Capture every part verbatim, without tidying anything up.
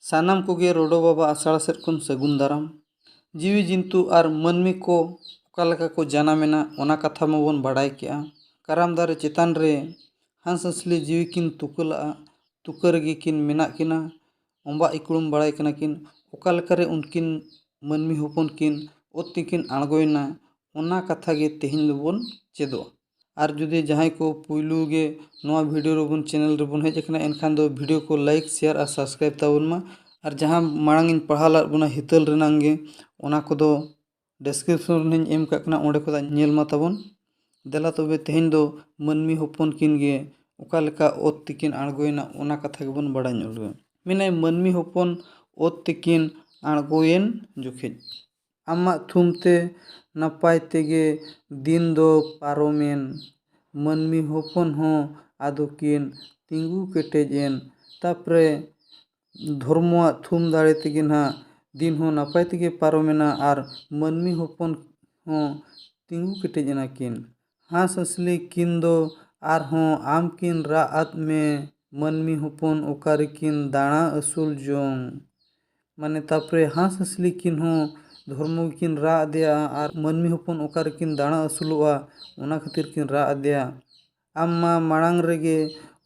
ᱥᱟᱱᱟᱢ ᱠᱚᱜᱮ ᱨᱚᱰᱚ ᱵᱟᱵᱟ ᱟᱥᱲᱟ ᱥᱮᱫ ᱠᱷᱚᱱ ᱥᱟᱹᱜᱩᱱ ᱫᱟᱨᱟᱢ᱾ ᱡᱤᱣᱤ ᱡᱤᱱᱛᱩ ᱟᱨ ᱢᱟᱹᱱᱢᱤ ᱠᱚ ᱚᱠᱟ ᱞᱮᱠᱟ ᱠᱚ ᱡᱟᱱᱟᱢ ᱮᱱᱟ, ᱚᱱᱟ ᱠᱟᱛᱷᱟ ᱢᱟᱵᱚᱱ ᱵᱟᱲᱟᱭ ᱠᱮᱜᱼᱟ᱾ ᱠᱟᱨᱟᱢ ᱫᱟᱨᱮ ᱪᱮᱛᱟᱱ ᱨᱮ ᱦᱟᱸᱥ ᱦᱟᱸᱥᱞᱤ ᱡᱤᱣᱤ ᱠᱤᱱ ᱛᱩᱠᱟᱹ ᱞᱟᱜᱼᱟ, ᱛᱩᱠᱟᱹ ᱨᱮᱜᱮ ᱠᱤᱱ ᱢᱮᱱᱟᱜ ᱠᱤᱱᱟ, ᱚᱵᱟᱜ ᱤᱠᱲᱩᱢ ᱵᱟᱲᱟᱭ ᱠᱟᱱᱟ ᱠᱤᱱ᱾ ᱚᱠᱟ ᱞᱮᱠᱟᱨᱮ ᱩᱱᱠᱤᱱ ᱢᱟᱹᱱᱢᱤ ᱦᱚᱯᱚᱱ ᱠᱤᱱ ᱚᱛ ᱛᱮᱠᱤᱱ ᱟᱬᱜᱚᱭᱮᱱᱟ, ᱚᱱᱟ ᱠᱟᱛᱷᱟ ᱜᱮ ᱛᱮᱦᱮᱧ ᱫᱚᱵᱚᱱ ᱪᱮᱫᱚᱜᱼᱟ᱾ ᱟᱨ ᱡᱩᱫᱤ ᱡᱟᱦᱟᱸᱭ ᱠᱚ ᱯᱩᱭᱞᱩ ᱜᱮ ᱱᱚᱣᱟ ᱵᱷᱤᱰᱤᱭᱳ ᱨᱮᱵᱚᱱ, ᱪᱮᱱᱮᱞ ᱨᱮᱵᱚᱱ ᱦᱮᱡ ᱟᱠᱟᱱᱟ, ᱮᱱᱠᱷᱟᱱ ᱫᱚ ᱵᱷᱤᱰᱤᱭᱳ ᱠᱚ ᱞᱟᱭᱤᱠ, ᱥᱮᱭᱟᱨ ᱟᱨ ᱥᱟᱵᱥᱠᱨᱟᱭᱤᱵ ᱛᱟᱵᱚᱱ ᱢᱟ᱾ ᱟᱨ ᱡᱟᱦᱟᱸ ᱢᱟᱲᱟᱝ ᱤᱧ ᱯᱟᱲᱦᱟᱣ ᱞᱮᱫ ᱵᱚᱱᱟ ᱦᱤᱛᱟᱹᱞ ᱨᱮᱱᱟᱝ ᱜᱮ, ᱚᱱᱟ ᱠᱚᱫᱚ ᱰᱮᱥᱠᱨᱤᱯᱥᱚᱱ ᱨᱮᱧ ᱮᱢ ᱠᱟᱜ ᱠᱟᱱᱟ, ᱚᱸᱰᱮ ᱠᱷᱚᱱᱟᱜ ᱧᱮᱞ ᱢᱟ ᱛᱟᱵᱚᱱ᱾ ᱫᱮᱞᱟ ᱛᱚᱵᱮ ᱛᱮᱦᱮᱧ ᱫᱚ ᱢᱟᱹᱱᱢᱤ ᱦᱚᱯᱚᱱ ᱠᱤᱱ ᱜᱮ ᱚᱠᱟ ᱞᱮᱠᱟ ᱚᱛ ᱛᱮᱠᱤᱱ ᱟᱬᱜᱚᱭᱮᱱᱟ, ᱚᱱᱟ ᱠᱟᱛᱷᱟ ᱜᱮᱵᱚᱱ ᱵᱟᱲᱟᱭ ᱧᱚᱜ ᱞᱮᱜᱮ᱾ ᱢᱮᱱᱟᱭ, ᱢᱟᱹᱱᱢᱤ ᱦᱚᱯᱚᱱ ᱚᱛ ᱛᱮᱠᱤᱱ ᱟᱬᱜᱚᱭᱮᱱ ᱡᱚᱠᱷᱮᱡ, ᱟᱢᱟᱜ ᱛᱷᱩᱢ ᱛᱮ ᱱᱟᱯᱟᱭ ᱛᱮᱜᱮ ᱫᱤᱱ ᱫᱚ ᱯᱟᱨᱚᱢᱮᱱ᱾ ᱢᱟᱹᱱᱢᱤ ᱦᱚᱯᱚᱱ ᱦᱚᱸ ᱟᱫᱚ ᱠᱤᱱ ᱛᱤᱸᱜᱩ ᱠᱮᱴᱮᱡ ᱮᱱ᱾ ᱛᱟᱯᱚᱨᱮ ᱫᱷᱚᱨᱢᱚᱣᱟᱜ ᱛᱷᱩᱢ ᱫᱟᱲᱮ ᱛᱮᱜᱮ ᱱᱟᱦᱟᱜ ᱫᱤᱱ ᱦᱚᱸ ᱱᱟᱯᱟᱭ ᱛᱮᱜᱮ ᱯᱟᱨᱚᱢᱮᱱᱟ ᱟᱨ ᱢᱟᱹᱱᱢᱤ ᱦᱚᱯᱚᱱ ᱦᱚᱸ ᱛᱤᱸᱜᱩ ᱠᱮᱴᱮᱡ ᱮᱱᱟ ᱠᱤᱱ᱾ ᱦᱟᱸᱥ ᱦᱟᱸᱥᱞᱤ ᱠᱤᱱ ᱫᱚ ᱟᱨᱦᱚᱸ ᱟᱢ ᱠᱤᱱ ᱨᱟᱜ ᱟᱫ ᱢᱮ, ᱢᱟᱹᱱᱢᱤ ᱦᱚᱯᱚᱱ ᱚᱠᱟ ᱨᱮᱠᱤᱱ ᱫᱟᱬᱟ ᱟᱹᱥᱩᱞ ᱡᱚᱝ᱾ ᱢᱟᱱᱮ, ᱛᱟᱯᱚᱨᱮ ᱦᱟᱸᱥ ᱦᱟᱸᱥᱞᱤ ᱠᱤᱱ ᱦᱚᱸ ᱫᱷᱚᱨᱢᱚ ᱜᱮᱠᱤᱱ ᱨᱟᱜ ᱟᱫᱮᱭᱟ ᱟᱨ ᱢᱟᱹᱱᱢᱤ ᱦᱚᱯᱚᱱ ᱚᱠᱟ ᱨᱮᱠᱤᱱ ᱫᱟᱬᱟ ᱟᱹᱥᱩᱞᱚᱜᱼᱟ, ᱚᱱᱟ ᱠᱷᱟᱹᱛᱤᱨ ᱠᱤᱱ ᱨᱟᱜ ᱟᱫᱮᱭᱟ᱾ ᱟᱢ ᱢᱟ ᱢᱟᱲᱟᱝ ᱨᱮᱜᱮ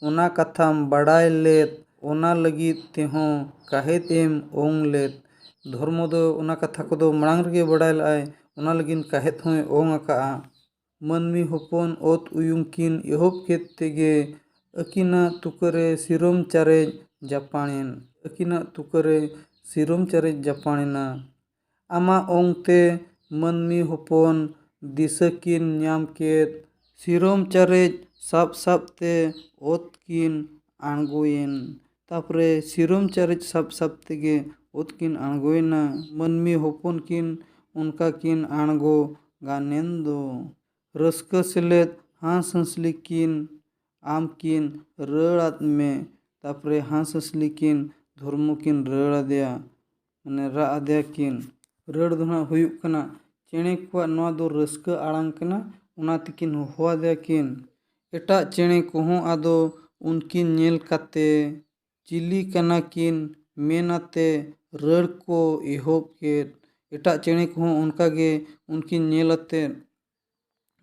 ᱚᱱᱟ ᱠᱟᱛᱷᱟᱢ ᱵᱟᱰᱟᱭ ᱞᱮᱫ, ᱚᱱᱟ ᱞᱟᱹᱜᱤᱫ ᱛᱮᱦᱚᱸ ᱠᱟᱦᱮᱫ ᱮᱢ ᱚᱝ ᱞᱮᱫ᱾ ᱫᱷᱚᱨᱢᱚ ᱫᱚ ᱚᱱᱟ ᱠᱟᱛᱷᱟ ᱠᱚᱫᱚ ᱢᱟᱲᱟᱝ ᱨᱮᱜᱮ ᱵᱟᱰᱟᱭ ᱞᱮᱫᱼᱟᱭ, ᱚᱱᱟ ᱞᱟᱹᱜᱤᱫ ᱠᱟᱦᱮᱫ ᱦᱚᱸᱭ ᱚᱝ ᱟᱠᱟᱜᱼᱟ᱾ ᱢᱟᱹᱱᱢᱤ ᱦᱚᱯᱚᱱ ᱚᱛ ᱩᱭᱩᱝ ᱠᱤᱱ ᱮᱦᱚᱵ ᱠᱮᱫ ᱛᱮᱜᱮ ᱟᱹᱠᱤᱱᱟᱜ ᱛᱩᱠᱟᱹᱨᱮ ᱥᱤᱨᱚᱢ ᱪᱟᱨᱮᱡ ᱡᱟᱯᱟᱬᱮᱱ, ᱟᱹᱠᱤᱱᱟᱜ ᱛᱩᱠᱟᱹᱨᱮ ᱥᱤᱨᱚᱢ ᱪᱟᱨᱮᱡ ᱡᱟᱯᱟᱬᱮᱱᱟ᱾ ᱟᱢᱟᱜ ᱚᱝᱛᱮ ᱢᱟᱹᱱᱢᱤ ᱦᱚᱯᱚᱱ ᱫᱤᱥᱟᱹ ᱠᱤᱱ ᱧᱟᱢ ᱠᱮᱫ, ᱥᱤᱨᱚᱢ ᱪᱟᱨᱮᱡ ᱥᱟᱵ ᱥᱟᱵ ᱛᱮ ᱚᱛ ᱠᱤᱱ ᱟᱬᱜᱚᱭᱮᱱ᱾ ᱛᱟᱯᱚᱨᱮ ᱥᱤᱨᱚᱢ ᱪᱟᱨᱮᱡ ᱥᱟᱵ ᱥᱟᱵ ᱛᱮᱜᱮ ᱚᱛ ᱠᱤᱱ ᱟᱬᱜᱚᱭᱮᱱᱟ᱾ ᱢᱟᱹᱱᱢᱤ ᱦᱚᱯᱚᱱ ᱠᱤᱱ ᱚᱱᱠᱟ ᱠᱤᱱ ᱟᱬᱜᱚ ᱜᱟᱱᱮᱱ ᱫᱚ᱾ ᱨᱟᱹᱥᱠᱟᱹ ᱥᱮᱞᱮᱫ ᱦᱟᱸᱥ ᱦᱟᱸᱥᱞᱤ ᱠᱤᱱ ᱟᱢ ᱠᱤᱱ ᱨᱟᱹᱲ ᱟᱫ ᱢᱮ᱾ ᱛᱟᱯᱚᱨᱮ ᱦᱟᱸᱥ ᱦᱟᱸᱥᱞᱤ ᱠᱤᱱ ᱫᱷᱚᱨᱢᱚ ᱠᱤᱱ ᱨᱟᱹᱲ ᱟᱫᱮᱭᱟ, ᱢᱟᱱᱮ ᱨᱟᱜ ᱟᱫᱮᱭᱟ ᱠᱤᱱ᱾ ᱨᱟᱹᱲ ᱫᱚ ᱱᱟᱦᱟᱜ ᱦᱩᱭᱩᱜ ᱠᱟᱱᱟ ᱪᱮᱬᱮ ᱠᱚᱣᱟᱜ, ᱱᱚᱣᱟ ᱫᱚ ᱨᱟᱹᱥᱠᱟᱹ ᱟᱲᱟᱝ ᱠᱟᱱᱟ, ᱚᱱᱟ ᱛᱮᱠᱤᱱ ᱦᱚᱦᱚ ᱟᱫᱮᱭᱟ ᱠᱤᱱ᱾ ᱮᱴᱟᱜ ᱪᱮᱬᱮ ᱠᱚᱦᱚᱸ ᱟᱫᱚ ᱩᱱᱠᱤᱱ ᱧᱮᱞ ᱠᱟᱛᱮ ᱪᱤᱞᱤ ᱠᱟᱱᱟ ᱠᱤᱱ, ᱢᱮᱱ ᱟᱛᱮ ᱨᱟᱹᱲ ᱠᱚ ᱮᱦᱚᱵ ᱠᱮᱫ᱾ ᱮᱴᱟᱜ ᱪᱮᱬᱮ ᱠᱚᱦᱚᱸ ᱚᱱᱠᱟ ᱜᱮ ᱩᱱᱠᱤᱱ ᱧᱮᱞ ᱟᱛᱮ,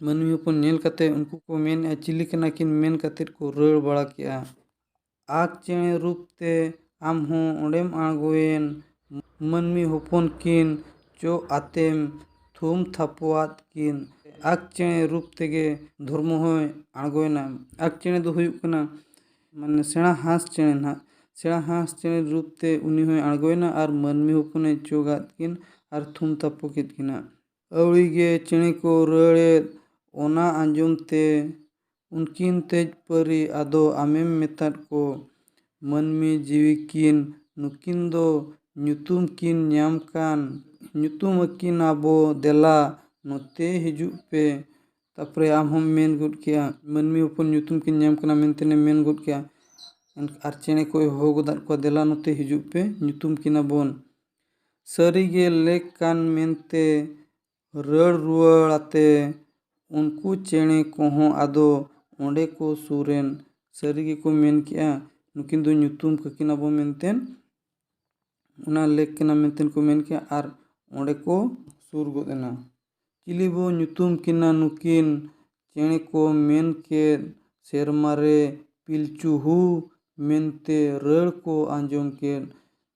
ᱢᱟᱹᱱᱢᱤ ᱦᱚᱯᱚᱱ ᱧᱮᱞ ᱠᱟᱛᱮ ᱩᱱᱠᱩ ᱠᱚ ᱢᱮᱱᱮᱫᱼᱟ, ᱪᱤᱞᱤ ᱠᱟᱱᱟ ᱠᱤᱱ ᱢᱮᱱ ᱠᱟᱛᱮ ᱠᱚ ᱨᱟᱹᱲ ᱵᱟᱲᱟ ᱠᱮᱫᱼᱟ᱾ ᱟᱠ ᱪᱮᱬᱮ ᱨᱩᱯ ᱛᱮ ᱟᱢ ᱦᱚᱸ ᱚᱸᱰᱮᱢ ᱟᱬᱜᱚᱭᱮᱱ, ᱢᱟᱹᱱᱢᱤ ᱦᱚᱯᱚᱱ ᱠᱤᱱ ᱪᱚᱜ ᱟᱛᱮᱢ ᱛᱷᱩᱢ ᱛᱷᱟᱯᱚᱣᱟᱫ ᱠᱤᱱ᱾ ᱟᱠ ᱪᱮᱬᱮ ᱨᱩᱯ ᱛᱮᱜᱮ ᱫᱷᱚᱨᱢᱚ ᱦᱚᱸᱭ ᱟᱬᱜᱚᱭᱮᱱᱟ᱾ ᱟᱠ ᱪᱮᱬᱮ ᱫᱚ ᱦᱩᱭᱩᱜ ᱠᱟᱱᱟ, ᱢᱟᱱᱮ, ᱥᱮᱬᱟ ᱦᱟᱸᱥ ᱪᱮᱬᱮ ᱱᱟᱦᱟᱜ᱾ ᱥᱮᱬᱟ ᱦᱟᱸᱥ ᱪᱮᱬᱮ ᱨᱩᱯ ᱛᱮ ᱩᱱᱤ ᱦᱚᱸᱭ ᱟᱬᱜᱚᱭᱮᱱᱟ ᱟᱨ ᱢᱟᱹᱱᱢᱤ ᱦᱚᱯᱚᱱᱮ ᱪᱚᱜᱟᱫ ᱠᱤᱱ ᱟᱨ ᱛᱷᱩᱢ ᱛᱷᱟᱯᱚ ᱠᱮᱫ ᱠᱤᱱᱟ᱾ ᱟᱹᱣᱲᱤ ᱜᱮ ᱪᱮᱬᱮ ᱠᱚ ᱨᱟᱹᱲᱮᱫ, ᱚᱱᱟ ᱟᱸᱡᱚᱢ ᱛᱮ ᱩᱱᱠᱤᱱ ᱛᱮᱡ ᱯᱟᱹᱨᱤ ᱟᱫᱚ ᱟᱢᱮᱢ ᱢᱮᱛᱟᱫ ᱠᱚ, ᱢᱟᱹᱱᱢᱤ ᱡᱤᱣᱤ ᱠᱤᱱ ᱱᱩᱠᱤᱱ ᱫᱚ ᱧᱩᱛᱩᱢ ᱠᱤᱱ ᱧᱟᱢ ᱠᱟᱱ, ᱧᱩᱛᱩᱢ ᱟᱹᱠᱤᱱ ᱟᱵᱚ ᱫᱮᱞᱟ ᱱᱚᱛᱮ ᱦᱤᱡᱩᱜ ᱯᱮ᱾ ᱛᱟᱯᱚᱨᱮ ᱟᱢ ᱦᱚᱸᱢ ᱢᱮᱱ ᱜᱚᱫ ᱠᱮᱜᱼᱟ, ᱢᱟᱹᱱᱢᱤ ᱦᱚᱯᱚᱱ ᱧᱩᱛᱩᱢ ᱠᱤᱱ ᱧᱟᱢ ᱠᱟᱱᱟ ᱢᱮᱱᱛᱮ ᱮᱢ ᱢᱮᱱ ᱜᱚᱫ ᱠᱮᱜᱼᱟ᱾ ᱟᱨ ᱪᱮᱬᱮ ᱠᱚᱭ ᱦᱚᱦᱚ ᱜᱚᱫᱟᱫ ᱠᱚᱣᱟ, ᱫᱮᱞᱟ ᱱᱚᱛᱮ ᱦᱤᱡᱩᱜ ᱯᱮ, ᱧᱩᱛᱩᱢ ᱠᱤᱱᱟ ᱵᱚᱱ᱾ ᱥᱟᱹᱨᱤᱜᱮ ᱞᱮᱠ ᱠᱟᱱ ᱢᱮᱱᱛᱮ ᱨᱟᱹᱲ ᱨᱩᱣᱟᱹᱲ ᱟᱛᱮ ᱩᱱᱠᱩ ᱪᱮᱬᱮ ᱠᱚᱦᱚᱸ ᱟᱫᱚ ᱚᱸᱰᱮ ᱠᱚ ᱥᱩᱨ ᱮᱱ᱾ ᱥᱟᱹᱨᱤ ᱜᱮᱠᱚ ᱢᱮᱱ ᱠᱮᱜᱼᱟ, ᱱᱩᱠᱤᱱ ᱫᱚ ᱧᱩᱛᱩᱢ ᱠᱟᱹᱠᱤᱱ ᱟᱵᱚ ᱢᱮᱱᱛᱮ, ᱚᱱᱟ ᱞᱮᱠ ᱠᱟᱱᱟ ᱢᱮᱱᱛᱮ ᱠᱚ ᱢᱮᱱ ᱠᱮᱜᱼᱟ ᱟᱨ ᱚᱸᱰᱮ ᱠᱚ ᱥᱩᱨ ᱜᱚᱫ ᱮᱱᱟ᱾ ᱪᱤᱞᱤ ᱵᱚ ᱧᱩᱛᱩᱢ ᱠᱤᱱᱟ ᱱᱩᱠᱤᱱ, ᱪᱮᱬᱮ ᱠᱚ ᱢᱮᱱ ᱠᱮᱫ, ᱥᱮᱨᱢᱟ ᱨᱮ ᱯᱤᱞᱪᱩ ᱦᱩ ᱢᱮᱱᱛᱮ ᱨᱟᱹᱲ ᱠᱚ ᱟᱸᱡᱚᱢ ᱠᱮᱫ᱾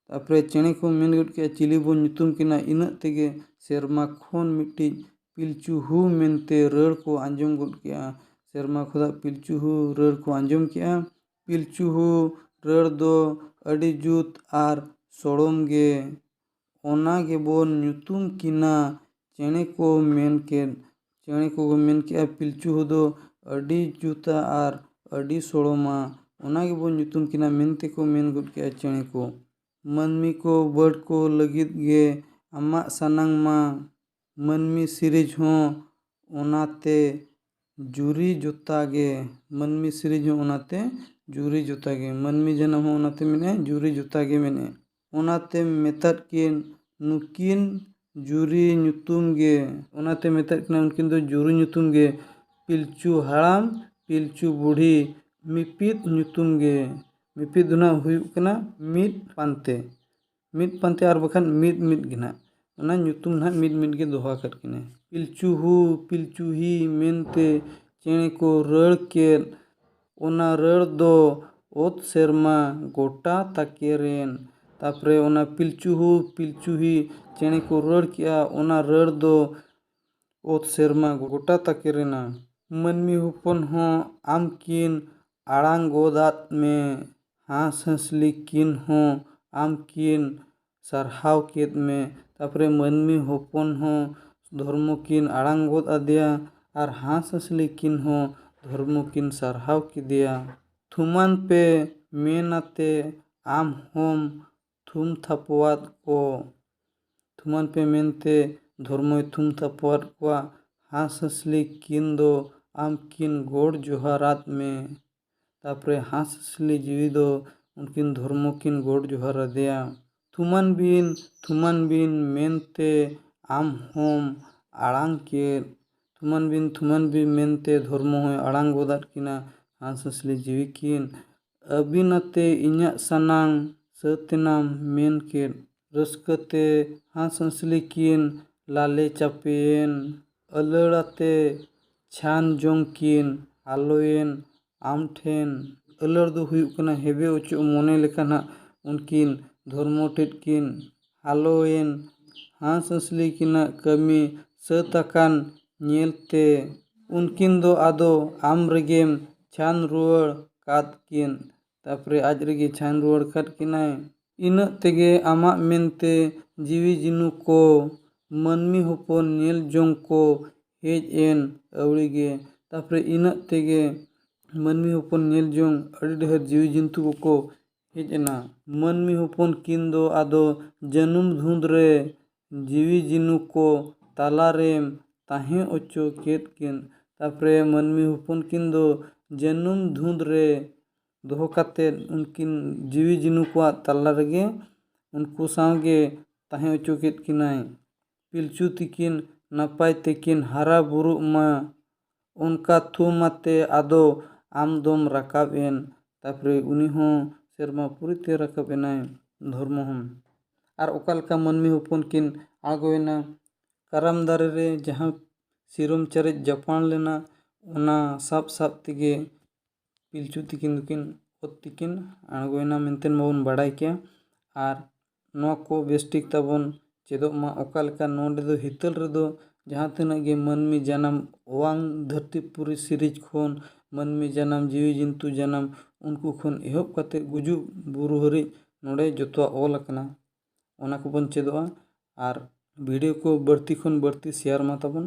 ᱛᱟᱨᱯᱚᱨᱮ ᱪᱮᱬᱮ ᱠᱚ ᱢᱮᱱ ᱜᱚᱫ ᱠᱮᱜᱼᱟ, ᱪᱤᱞᱤ ᱵᱚ ᱧᱩᱛᱩᱢ ᱠᱤᱱᱟ? ᱤᱱᱟᱹᱜ ᱛᱮᱜᱮ ᱥᱮᱨᱢᱟ ᱠᱷᱚᱱ ᱢᱤᱫᱴᱤᱡ ᱯᱤᱞᱪᱩ ᱦᱩ ᱢᱮᱱᱛᱮ ᱨᱟᱹᱲ ᱠᱚ ᱟᱸᱡᱚᱢ ᱜᱚᱫ ᱠᱮᱜᱼᱟ᱾ ᱥᱮᱨᱢᱟ ᱠᱷᱚᱱᱟᱜ ᱯᱤᱞᱪᱩ ᱦᱩ ᱨᱟᱹᱲ ᱠᱚ ᱟᱸᱡᱚᱢ ᱠᱮᱜᱼᱟ᱾ ᱯᱤᱞᱪᱩ ᱦᱩ ᱨᱟᱹᱲ ᱫᱚ ᱟᱹᱰᱤ ᱡᱩᱛ ᱟᱨ ᱥᱚᱲᱚᱢ ᱜᱮ᱾ ᱚᱱᱟ ᱜᱮᱵᱚᱱ ᱧᱩᱛᱩᱢ ᱠᱤᱱᱟ᱾ ᱪᱮᱬᱮ ᱠᱚ ᱢᱮᱱ ᱠᱮᱫ, ᱪᱮᱬᱮ ᱠᱚ ᱢᱮᱱ ᱠᱮᱜᱼᱟ, ᱯᱤᱞᱪᱩ ᱦᱩ ᱫᱚ ᱟᱹᱰᱤ ᱡᱩᱛᱟ ᱟᱨ ᱟᱹᱰᱤ ᱥᱚᱲᱚᱢᱟ᱾ ᱚᱱᱟ ᱜᱮᱵᱚᱱ ᱧᱩᱛᱩᱢ ᱠᱤᱱᱟ ᱢᱮᱱᱛᱮ ᱠᱚ ᱢᱮᱱ ᱜᱚᱫ ᱠᱮᱜᱼᱟ ᱪᱮᱬᱮ ᱠᱚ᱾ ᱢᱟᱹᱱᱢᱤ ᱠᱚ ᱵᱟᱹᱰ ᱠᱚ ᱞᱟᱹᱜᱤᱫ ᱜᱮ ᱟᱢᱟᱜ ᱥᱟᱱᱟᱝ ᱢᱟ᱾ ᱢᱟᱹᱱᱢᱤ ᱥᱤᱨᱤᱡᱽ ᱦᱚᱸ ᱚᱱᱟᱛᱮ ᱡᱩᱨᱤ ᱡᱚᱛᱟ ᱜᱮ᱾ ᱢᱟᱹᱱᱢᱤ ᱥᱤᱨᱤᱡᱽ ᱦᱚᱸ ᱚᱱᱟᱛᱮ ᱡᱩᱨᱤ ᱡᱚᱛᱟ ᱜᱮ᱾ ᱢᱟᱹᱱᱢᱤ ᱡᱟᱱᱟᱢ ᱦᱚᱸ ᱚᱱᱟᱛᱮ ᱢᱮᱱᱟᱜᱼᱟ ᱡᱩᱨᱤ ᱡᱚᱛᱟ ᱜᱮ ᱢᱮᱱᱟᱜᱼᱟ᱾ ᱚᱱᱟᱛᱮᱢ ᱢᱮᱛᱟᱫ ᱠᱤᱱ ᱱᱩᱠᱤᱱ ᱡᱩᱨᱤ ᱧᱩᱛᱩᱢ ᱜᱮ᱾ ᱚᱱᱟᱛᱮ ᱢᱮᱛᱟᱫ ᱠᱤᱱᱟ ᱩᱱᱠᱤᱱ ᱫᱚ ᱡᱩᱨᱤ ᱧᱩᱛᱩᱢ ᱜᱮ᱾ ᱯᱤᱞᱪᱩ ᱦᱟᱲᱟᱢ, ᱯᱤᱞᱪᱩ ᱵᱩᱲᱦᱤ, ᱢᱤᱯᱤᱫ ᱧᱩᱛᱩᱢ ᱜᱮ᱾ ᱢᱤᱯᱤᱫ ᱫᱚ ᱱᱟᱦᱟᱜ ᱦᱩᱭᱩᱜ ᱠᱟᱱᱟ ᱢᱤᱫ ᱯᱟᱱᱛᱮ᱾ ᱢᱤᱫ ᱯᱟᱱᱛᱮ ᱟᱨ ᱵᱟᱠᱷᱟᱱ ᱢᱤᱫ ᱢᱤᱫ ᱜᱮ ᱱᱟᱦᱟᱜ᱾ ᱚᱱᱟ ᱧᱩᱛᱩᱢ ᱱᱟᱦᱟᱜ ᱢᱤᱫ ᱢᱤᱫ ᱜᱮ ᱫᱚᱦᱚ ᱟᱠᱟᱫ ᱠᱤᱱᱟᱹ᱾ ᱯᱤᱞᱪᱩ ᱦᱩ, ᱯᱤᱞᱪᱩ ᱦᱤ ᱢᱮᱱᱛᱮ ᱪᱮᱬᱮ ᱠᱚ ᱨᱟᱹᱲ ᱠᱮᱫ, ᱚᱱᱟ ᱨᱟᱹᱲ ᱫᱚ ᱚᱛ ᱥᱮᱨᱢᱟ ᱜᱚᱴᱟ ᱛᱟᱠᱮᱨᱮᱱ᱾ ᱛᱟᱯᱚᱨᱮ ᱚᱱᱟ ᱯᱤᱞᱪᱩ ᱦᱩ, ᱯᱤᱞᱪᱩ ᱦᱤ ᱪᱮᱬᱮ ᱠᱚ ᱨᱟᱹᱲ ᱠᱮᱜᱼᱟ, ᱚᱱᱟ ᱨᱟᱹᱲ ᱫᱚ ᱚᱛ ᱥᱮᱨᱢᱟ ᱜᱚᱴᱟ ᱛᱟᱠᱮᱨᱮᱱᱟ᱾ ᱢᱟᱹᱱᱢᱤ ᱦᱚᱯᱚᱱ ᱦᱚᱸ ᱟᱢ ᱠᱤᱱ ᱟᱲᱟᱝ ᱜᱚᱫᱟᱫ ᱢᱮ, ᱦᱟᱸᱥ ᱦᱟᱸᱥᱞᱤ ᱠᱤᱱ ᱦᱚᱸ ᱟᱢ ᱠᱤᱱ ᱥᱟᱨᱦᱟᱣ ᱠᱮᱫ ᱢᱮ᱾ ᱛᱟᱯᱚᱨᱮ ᱢᱟᱹᱱᱢᱤ ᱦᱚᱯᱚᱱ ᱦᱚᱸ ᱫᱷᱚᱨᱢᱚ ᱠᱤᱱ ᱟᱲᱟᱝ ᱜᱚᱫ ᱟᱫᱮᱭᱟ ᱟᱨ ᱦᱟᱸᱥ ᱦᱟᱸᱥᱞᱤ ᱠᱤᱱ ᱦᱚᱸ ᱫᱷᱚᱨᱢᱚ ᱠᱤᱱ ᱥᱟᱨᱦᱟᱣ ᱠᱮᱫᱮᱭᱟ᱾ ᱛᱷᱩᱢᱟᱱ ᱯᱮ ᱢᱮᱱ ᱟᱛᱮ ᱟᱢ ᱦᱚᱸᱢ ᱛᱷᱩᱢ ᱛᱷᱟᱯᱚᱣᱟᱫ ᱠᱚ᱾ ᱛᱷᱩᱢᱟᱱ ᱯᱮ ᱢᱮᱱᱛᱮ ᱫᱷᱚᱨᱢᱚᱭ ᱛᱷᱩᱢ ᱛᱷᱟᱯᱚᱣᱟᱫ ᱠᱚᱣᱟ᱾ ᱦᱟᱸᱥ ᱦᱟᱸᱥᱞᱤ ᱠᱤᱱ ᱫᱚ ᱟᱢ ᱠᱤᱱ ᱜᱚᱰ ᱡᱚᱦᱟᱨᱟᱫ ᱢᱮ᱾ ᱛᱟᱯᱚᱨᱮ ᱦᱟᱸᱥ ᱦᱟᱸᱥᱞᱤ ᱡᱤᱣᱤ ᱫᱚ ᱩᱱᱠᱤᱱ ᱫᱷᱚᱨᱢᱚ ᱠᱤᱱ ᱜᱚᱰ ᱡᱚᱦᱟᱨ ᱟᱫᱮᱭᱟ᱾ ᱛᱷᱩᱢᱟᱱ ᱵᱤᱱ, ᱛᱷᱩᱢᱟᱱ ᱵᱤᱱ ᱢᱮᱱᱛᱮ ᱟᱢ ᱦᱚᱸᱢ ᱟᱲᱟᱝ ᱠᱮᱫ᱾ ᱛᱷᱩᱢᱟᱱ ᱵᱤᱱ, ᱛᱷᱩᱢᱟᱱ ᱵᱤᱱ ᱢᱮᱱᱛᱮ ᱫᱷᱚᱨᱢᱚ ᱦᱚᱸᱭ ᱟᱲᱟᱝ ᱜᱚᱫᱟᱫ ᱠᱤᱱᱟ ᱦᱟᱸᱥ ᱦᱟᱸᱥᱞᱤ ᱡᱤᱣᱤ ᱠᱤᱱ᱾ ᱟᱹᱵᱤᱱ ᱟᱛᱮ ᱤᱧᱟᱹᱜ ᱥᱟᱱᱟᱝ ᱥᱟᱹᱛ ᱮᱱᱟᱢ ᱢᱮᱱ ᱠᱮᱫ᱾ ᱨᱟᱹᱥᱠᱟᱹ ᱛᱮ ᱦᱟᱸᱥ ᱦᱟᱸᱥᱞᱤ ᱠᱤᱱ ᱞᱟᱞᱮ ᱪᱟᱯᱮᱭᱮᱱ᱾ ᱟᱹᱞᱟᱹᱲ ᱟᱛᱮ ᱪᱷᱟᱱ ᱡᱚᱝ ᱠᱤᱱ ᱟᱞᱚᱭᱮᱱ ᱟᱢ ᱴᱷᱮᱱ᱾ ᱟᱹᱞᱟᱹᱲ ᱫᱚ ᱦᱩᱭᱩᱜ ᱠᱟᱱᱟ ᱦᱮᱵᱮ ᱚᱪᱚᱜ ᱢᱚᱱᱮ ᱞᱮᱠᱟ ᱱᱟᱜ ᱩᱱᱠᱤᱱ ᱫᱷᱚᱨᱢᱚ ᱴᱷᱮᱱ ᱠᱤᱱ ᱟᱞᱚᱭᱮᱱ᱾ ᱦᱟᱸᱥ ᱦᱟᱸᱥᱞᱤ ᱠᱤᱱᱟᱜ ᱠᱟᱹᱢᱤ ᱥᱟᱹᱛ ᱟᱠᱟᱱ ᱧᱮᱞᱛᱮ ᱩᱱᱠᱤᱱ ᱫᱚ ᱟᱫᱚ ᱟᱢ ᱨᱮᱜᱮᱢ ᱪᱷᱟᱱ ᱨᱩᱣᱟᱹᱲ ᱠᱟᱫ ᱠᱤᱱ᱾ ᱛᱟᱯᱚᱨᱮ ᱟᱡ ᱨᱮᱜᱮ ᱪᱷᱟᱱ ᱨᱩᱣᱟᱹᱲ ᱠᱟᱫ ᱠᱤᱱᱟᱭ᱾ ᱤᱱᱟᱹᱜ ᱛᱮᱜᱮ ᱟᱢᱟᱜ ᱢᱮᱱᱛᱮ ᱡᱤᱣᱤ ᱡᱤᱱᱩ ᱠᱚ, ᱢᱟᱹᱱᱢᱤ ᱦᱚᱯᱚᱱ ᱧᱮᱞ ᱡᱚᱝ ᱠᱚ ᱦᱮᱡ ᱮᱱ ᱟᱹᱣᱲᱤ ᱜᱮ᱾ ᱛᱟᱯᱚᱨᱮ ᱤᱱᱟᱹᱜ ᱛᱮᱜᱮ ᱢᱟᱹᱱᱢᱤ ᱦᱚᱯᱚᱱ ᱧᱮᱞ ᱡᱚᱝ ᱟᱹᱰᱤ ᱰᱷᱮᱨ ᱡᱤᱣᱤ ᱡᱚᱱᱛᱩ ᱠᱚᱠᱚ ᱦᱮᱡ ᱮᱱᱟ᱾ ᱢᱟᱹᱱᱢᱤ ᱦᱚᱯᱚᱱ ᱠᱤᱱ ᱫᱚ ᱟᱫᱚ ᱡᱟᱹᱱᱩᱢ ᱫᱷᱩᱸᱫ ᱨᱮ ᱡᱤᱣᱤ ᱡᱤᱱᱩ ᱠᱚ ᱛᱟᱞᱟᱨᱮᱢ ᱛᱟᱦᱮᱸ ᱦᱚᱪᱚ ᱠᱮᱫ ᱠᱤᱱ᱾ ᱛᱟᱯᱚᱨᱮ ᱢᱟᱹᱱᱢᱤ ᱦᱚᱯᱚᱱ ᱠᱤᱱ ᱫᱚ ᱡᱟᱹᱱᱩᱢ ᱫᱷᱩᱸᱫ ᱨᱮ ᱫᱚᱦᱚ ᱠᱟᱛᱮᱫ ᱩᱱᱠᱤᱱ ᱡᱤᱣᱤ ᱡᱤᱱᱩ ᱠᱚᱣᱟᱜ ᱛᱟᱞᱟ ᱨᱮᱜᱮ ᱩᱱᱠᱩ ᱥᱟᱶᱜᱮ ᱛᱟᱦᱮᱸ ᱦᱚᱪᱚ ᱠᱮᱫ ᱠᱤᱱᱟᱭ᱾ ᱯᱤᱞᱪᱩ ᱛᱤᱠᱤᱱ ᱱᱟᱯᱟᱭ ᱛᱮᱠᱤᱱ ᱦᱟᱨᱟ ᱵᱩᱨᱩᱜ ᱢᱟ, ᱚᱱᱠᱟ ᱛᱷᱩᱢ ᱟᱛᱮ ᱟᱫᱚ ᱟᱢ ᱫᱚᱢ ᱨᱟᱠᱟᱵ ᱮᱱ᱾ ᱛᱟᱨᱯᱚᱨᱮ ᱩᱱᱤ ᱦᱚᱸ ᱥᱮᱨᱢᱟ ᱯᱩᱨᱤ ᱛᱮ ᱨᱟᱠᱟᱵ ᱮᱱᱟᱭ ᱫᱷᱚᱨᱢᱚ ᱦᱚᱸ᱾ ᱟᱨ ᱚᱠᱟ ᱞᱮᱠᱟ ᱢᱟᱹᱱᱢᱤ ᱦᱚᱯᱚᱱ ᱠᱤᱱ ᱟᱬᱜᱚᱭᱮᱱᱟ ᱠᱟᱨᱟᱢ ᱫᱟᱨᱮ ᱨᱮ, ᱡᱟᱦᱟᱸ ᱥᱤᱨᱚᱢ ᱪᱟᱨᱮᱡ ᱡᱟᱯᱟᱱ ᱞᱮᱱᱟ, ᱚᱱᱟ ᱥᱟᱵ ᱥᱟᱵ ᱛᱮᱜᱮ ᱯᱤᱞᱪᱩ ᱛᱤᱠᱤᱱ ᱫᱚᱠᱤᱱ ᱚᱛ ᱛᱤᱠᱤᱱ ᱟᱬᱜᱚᱭᱮᱱᱟ ᱢᱮᱱᱛᱮ ᱢᱟᱵᱚᱱ ᱵᱟᱲᱟᱭ ᱠᱮᱭᱟ᱾ ᱟᱨ ᱱᱚᱣᱟ ᱠᱚ ᱵᱮᱥ ᱴᱷᱤᱠ ᱛᱟᱵᱚᱱ ᱪᱮᱫᱚᱜ ᱢᱟ᱾ ᱚᱠᱟ ᱞᱮᱠᱟ ᱱᱚᱰᱮ ᱫᱚ ᱦᱤᱛᱟᱹᱞ ᱨᱮᱫᱚ ᱡᱟᱦᱟᱸ ᱛᱤᱱᱟᱹᱜ ᱜᱮ ᱢᱟᱹᱱᱢᱤ ᱡᱟᱱᱟᱢ, ᱚᱣᱟᱝ ᱫᱷᱟᱹᱨᱛᱤ ᱯᱩᱨᱤ ᱥᱤᱨᱤᱡᱽ ᱠᱷᱚᱱ ᱢᱟᱹᱱᱢᱤ ᱡᱟᱱᱟᱢ, ᱡᱤᱣᱤ ᱡᱚᱱᱛᱩ ᱡᱟᱱᱟᱢ, ᱩᱱᱠᱩ ᱠᱷᱚᱱ ᱮᱦᱚᱵ ᱠᱟᱛᱮ ᱜᱩᱡᱩᱜ ᱵᱩᱨᱩ ᱦᱟᱹᱨᱤᱡ ᱱᱚᱰᱮ ᱡᱚᱛᱚᱣᱟᱜ ᱚᱞ ᱟᱠᱟᱱᱟ᱾ ᱚᱱᱟ ᱠᱚᱵᱚᱱ ᱪᱮᱫᱚᱜᱼᱟ᱾ ᱟᱨ video ᱠᱚ ᱵᱟᱹᱲᱛᱤ ᱠᱷᱚᱱ ᱵᱟᱹᱲᱛᱤ share ᱢᱟ ᱛᱟᱵᱚᱱ᱾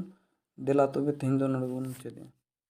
ᱫᱮᱞᱟ ᱛᱚᱵᱮ ᱛᱮᱦᱮᱧ ᱫᱚ ᱱᱚᱰᱮ ᱵᱚᱱ ᱢᱩᱪᱟᱹᱫᱮᱜᱼᱟ᱾